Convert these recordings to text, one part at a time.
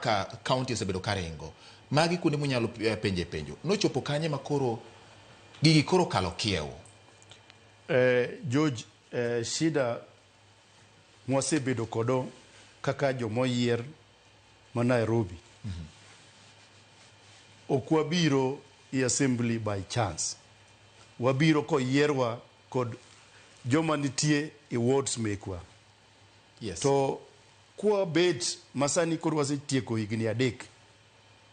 Ka county osebedo ka ringo. Magi kuonde munyalo penje penjo. Nochopo kanye ma koro gigi koro kalo kiewo? George, shida mwasebedo kodo kaka jomoyier ma Nairobi. Ok wabiro e assembly by chance. Wabiro koyierwa kod joma nitie e wards mekwa. To kwabet masani koro wasetieko higni 3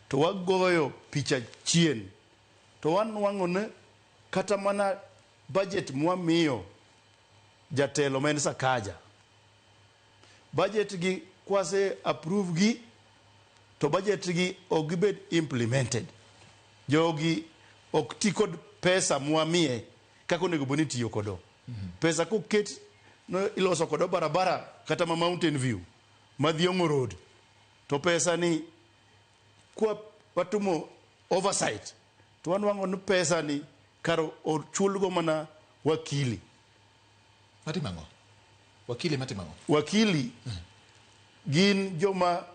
to wagoyo picha chien to wanwang'o ni kata mana budget mwamiyo jatelo ma en Sakaja, budget gi kwase approve gi to budget gi ok gibed implemented. Jogi ok ti kod pesa mwamiye kaka onego bed ni itiyo kodo. Pesa koket no iloso kodo barabara kata ma Mountain View ma Thiong'o Road to pesa ni kwa watimo oversight to wanwang'o ni pesa ni kar ochulgo mana wakili. Matimo ang'o? Wakili matimo ang'o? Wakili gin joma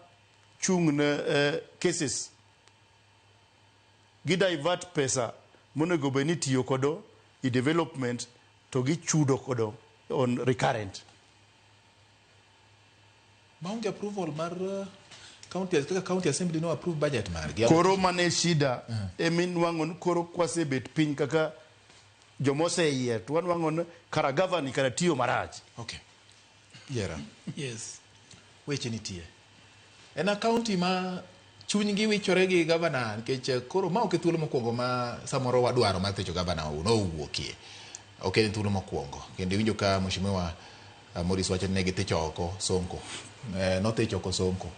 chung' ne cases. Gi divert pesa monego bed ni itiyo kodo e development to gichudo kodo on recurrent. Maonge approval mar county, kaka county assembly no approve budget margi. Koro mane shida eminwang'o ni koro kwasebet piny kaka jomoseyier to wanwang'o ni kara gavana kara tiyo marach. Okay. Yera. Yes. Weche nitie. En a county ma chunygi wichore gi gavana nikech koro ma ok e thuolo mokwongo ma samoro wadwaro mar thicho gavana nowuokie. Ok en thuolo mokwongo. Kendo iwinjo ka Mheshimiwa Maurice wacho ni ne githicho oko Sonko. Nothicho oko Sonko.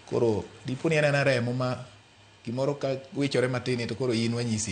Koro dipo ni en ana remo ma gimoro ka wichore matin to koro in wanyisi.